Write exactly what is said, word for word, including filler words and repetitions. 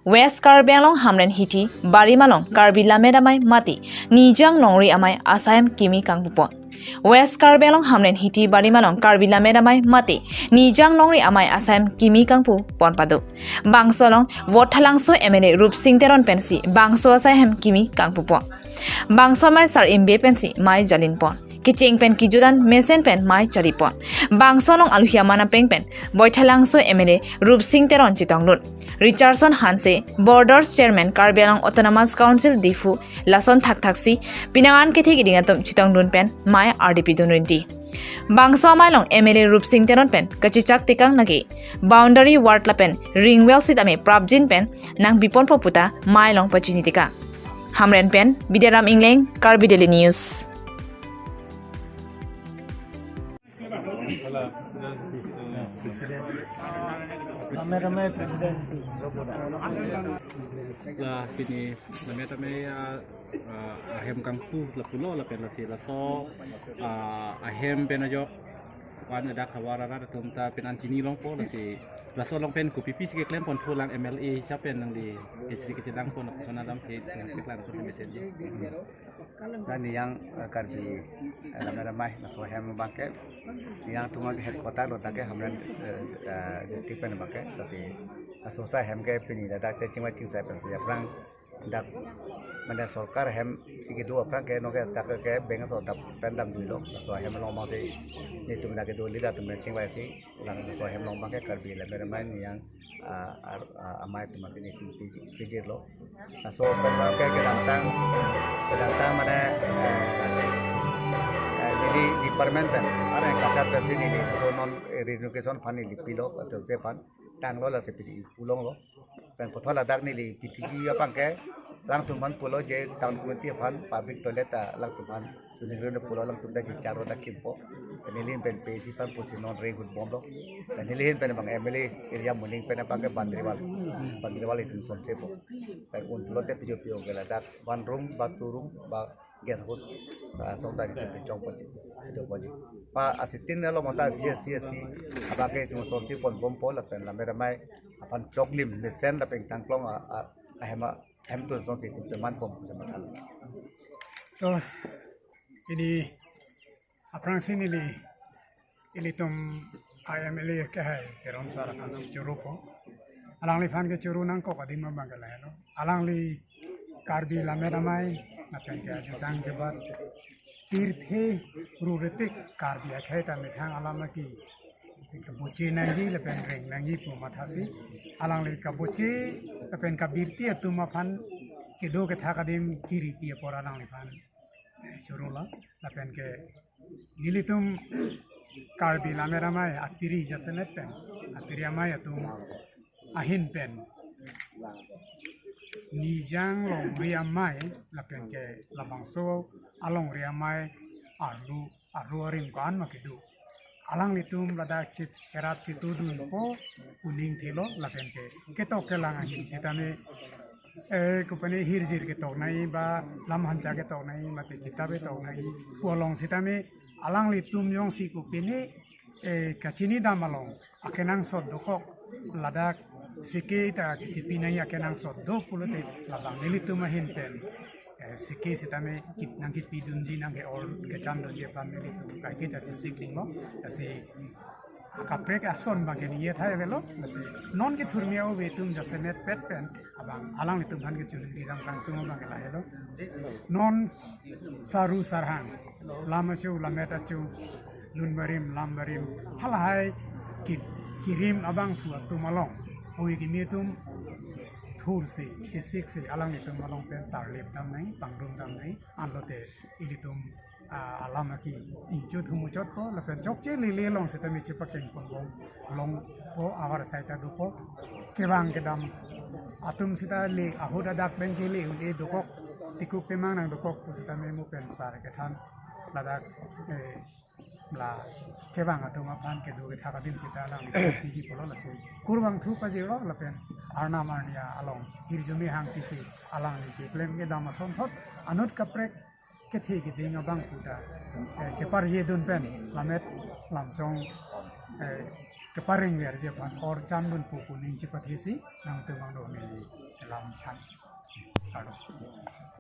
West Karbi Anglong Hamren Hithi Barim along Karbi Lammet Amei mate Nijang Longri Amei asai hem kimi kangpupon. West Karbi Anglong Hamren Hithi Barim along Karbi Lammet Amei mate Nijang Longri Amei asai hem kimi kangpupon pado. Bangso along Vothatlangso M L A Rupsing Teron pensi bangso asai hem kimi kangpupon. Bangso amei sar imbe pensi mei jalinpon. Kecheng pen kejudan mesen pen mei charipon. Bangso along aluhi aman apeng pen Vothatlangso M L A Rupsing Teron chetongdun. Richardson Hanse, Borders Chairman Karbi Anglong Autonomous Council Diphu, lason thakthaksi penang an kethe keding atum chetongdun pen mei ardi pidun rinti. Bangso amei along M L A Rupsing Teron pen kachechak tekang nake boundary wall lapen ring wall sitame prapjin pen nangpiponpo puta mei along pachini tekang. Hamren pen Bidaram Ingleng, Karbi Daily News. President. Rame-rame President. La pini Lammet Amei, ah, ah, ahem kangpu lapulo lapen lasi laso, ah, ahem pen ajok wan adak havar arat atum ta pen an chini longpo lasi laso along pen kopi pisi keklem pon thulang M L A hisap pen nangli isi kechedang pon lapuson adam ke nangkeklang so mesen ji. Nani yang, eh, Karbi, eh, Lammet Amei laso ahem abangke yang tuma ke headquarter lo dak ke Hamren, eh, eh, district pen abangke lasi laso asai ahem ke pini ladak te chingvai chingsai pensi aphrang dak mane sorkar ahem si kedo aphrang ke nonke dak ke beng so dap pen damdunlo laso ahem along abangsi netum dak kedo leader atum chingvaisi lang laso ahem along abangke Karbi Lammet Amei ni yang, ah, ar-, ah, amei atum si netum piji-, pijirlo. Laso pen abangke kedamtang, kedamtang mane, eh, eh, neli department pen, are kachar pensi neli laso non, eh, relocation aphan neli pilo, atau se aphan tanglo lasi pidi pulonglo. Pen puthot ladak neli P T G abangke alangtum aphan pulo je town committee aphan public toilet ta alangtum aphan suning run pulo alangtum ta jicharo ta kimpo. Neli pen P C aphan pusi non reng hut bomlo. Neli pen abang M L A area muning pen abangke boundary wall. Boundary wall itum sonsepo. Pen un pulote pijo pijo ke ladak one room ba two room ba guest house, ah, song tari ke chong pon, do pon. Pa asitin lo mata si si si abangke itum sonsi pon bompo lapen Lammet Amei aphan choklim mesen lapen tangklong a, a, ahem a, ahem atum sonsi itum teman pon sama hal. To, pini aphrangsi neli ilitum I M L A kehai Teron sar aphansi choropo. Alangliphan kechoro nangkok adim abangke lahelo. Alangli Karbi Lammet Amei lapen ke ajutang jubat pirthe ruritik Karbi akhei ta methang alam aki kabuchi nangji lapen reng nangji pu mathasi alangli kabuchi lapen kabirti atum aphan kedo kethak adim kiripi apor alangliphan, eh, chorola lapen ke nelitum Karbi Lammet Amei atiri jasemet pen, atiri amei atum ahin pen Nijang Longri Amei lapen ke labangso alongri amei arlu, arlu arim ko-an ma kedo. Alanglitum ladak chit-, cherap chitudunpo kuning thelo lapen ke ketok kelang ahin sitame, eh, kopine hirjir ketok nangji ba lam hancha ketok nangji mate kitap ketok nangji pu along sitame alanglitum jongsi kopine, eh, kachini dam along akenangsot dokok ladak sike ta kechipi nangji akenangsot do pulote labang nelitum ahin pen, eh, sike sitame kip nangkipidunji nangke-or kechandunji aphan nelitum kaiketa chesik dinglo. Lasi akaprek ason abangke ningje thai avelo. Lasi non kethurmi ove atum jasemet pet pen abang alanglitum aphan kechuri ridam kangtung abangke lahelo. Non saru sarhang, lam achu, lammet achu, lun barim, lam barim, halahai ki-, kirim abangphu atum along hui kimi atum thursi, chesiksi alanglitum along pen tarlip dam nangji, pangrum dam nangji, anlote ilitum, ah, alam aki ingchut humuchotpo, lapen chokche lele along sitame chepakeng ponbom longpo, ahavar asai ta dopo, kevang kedam atum sita le ahut adak pen ke le un-e dokok, tikuk temang nangdokok pu sitame mo pen sar kethan ladak, eh, la kevang atum aphan kedo kethak adim sita alangli piji pulo lasi kurvangthu pajirlo lapen arnam arni along hirjume hangpisi alangli keklem kedam asonthot anut kaprek kethe keding abangphu ta, eh, cheparjedun pen lammet lamchong, eh, keparengverji aphan or chandunpo pu ning chepathesi nangtum angno neli lam than. Kardom.